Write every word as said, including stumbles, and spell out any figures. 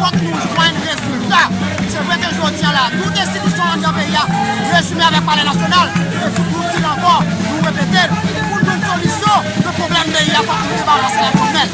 Fòk nou jwenn rezilta. Se vre ke jodi a la, tout enstitisyon anndan peyi a rezime avèk Palè Nasyonal, e tout nou di l ankò, nou repete l, pou n jwenn solisyon de pwoblèm peyi a, fòk nou debarase ak gòmèt.